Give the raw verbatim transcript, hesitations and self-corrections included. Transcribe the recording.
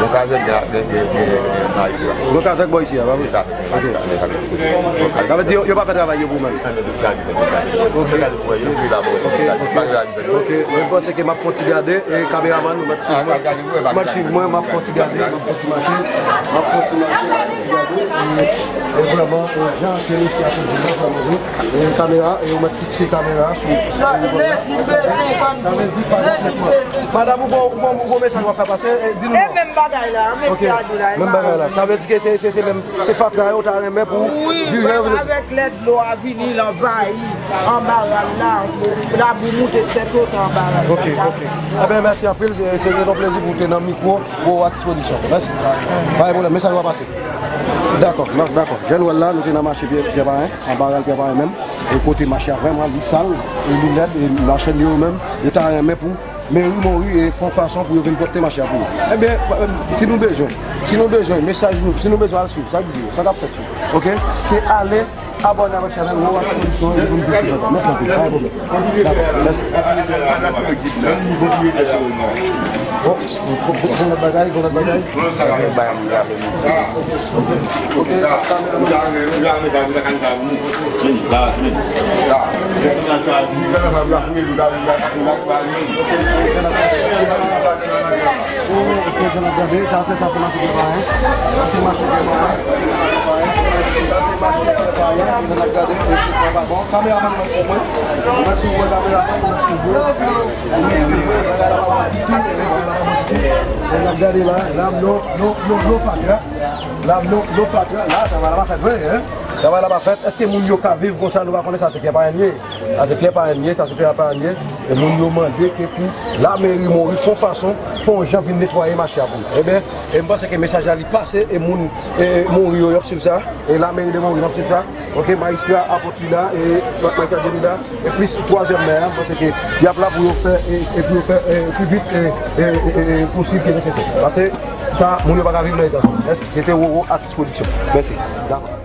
Yon kazèk de, de, de, de, de Mayis la. Yon kazèk bò isi a, pa vre? Ok. Sa vle di yo, yo pa fè travay yo pou mwen. Ok, ok. Ok, mwen panse ke m ap fè yon ti gade, e kameramann, ou mèt swiv mwen. Ou mèt swiv mwen, m ap fè yon ti gade, m ap fè yon ti mache, m ap fè yon ti mache, m ap fè yon ti gade. E, e vrèman, e, jan ke mesye a te di nan fè manje, e kamera, e ou mèt fikse kamera sou. Sa vle di pa gen trètman. Madanm, ou gon, ou gon, ou gon mesaj w ap fè pase, e, di nou non. E menm bagay la, mesye a di la, e menm bagay la. Sa vle di ke se, se, se menm, se fatra yo ta renmen pou dirèv. Avèk lè dlo a vini, l anvayi anbara l la, labou moute sèt wotè anbara l la. Ok, ok. Eben, mèsi anpil. Se, se te yon plezi pou w te nan mikwo Gwo Atis Pwodiksyon. Mèsi. Pa gen pwoblèm, mesaj w ap pase. Dakò, dakò. Jan nou wè l la, nou te nan mache Pyè, Pyè Payen, anbara l Pyè Payen menm. E kote mache a vrèman, li sal, e li lèd, e machann yo menm, yo ta renmen pou Meri Mori e fè yon fason pou yo vin pwòpte mache a pou yo. Ebyen, si nou bezwen, si nou bezwen mesaj nou, si nou bezwen al swiv, sa k di yo, sa k ap fèt yo. Ok? Se ale abòne avèk chanèl Gwo Atis Pwodiksyon, e pou nou swiv. Mèsi anpil, pa gen pwoblèm. Dakò, mèsi. Bon, bon, bon, bon lòt bagay, bon lòt bagay. Ok, sa, kameramann mwen pou mwen. Mwen sou mwen kameramann mwen sou mwen. N ap gade la, la, dlo, dlo, dlo, dlo fatra. La, dlo, dlo fatra. La, travay la pa fèt vre, hein? Travay la pa fèt. Èske moun yo ka viv konsa? Nou pa konnen. Sa se Pyè Payen ye. Sa se Pyè Payen ye, sa se Pyè Payen ye. E moun yo mande ke pou lameri Mori fè yon fason, fè yon jan vin netwaye mache a pou yo. Ebyen, e m panse ke mesaj la li pase, e moun, e Mori yo, y ap swiv sa. E lameri de Mori, y ap swiv sa. Ok, majistra Apòt li la, e majistra Deni la, e plis twazyèm mè a, m panse ke y ap la pou yo fè, e, e pou yo fè, e, pi vit, e, e, e, e, posib ke nesesè. Paske sa, moun yo pa ka viv nan eta sa. Mèsi, se te Roro Atis Pwodiksyon. Mèsi. Dakò.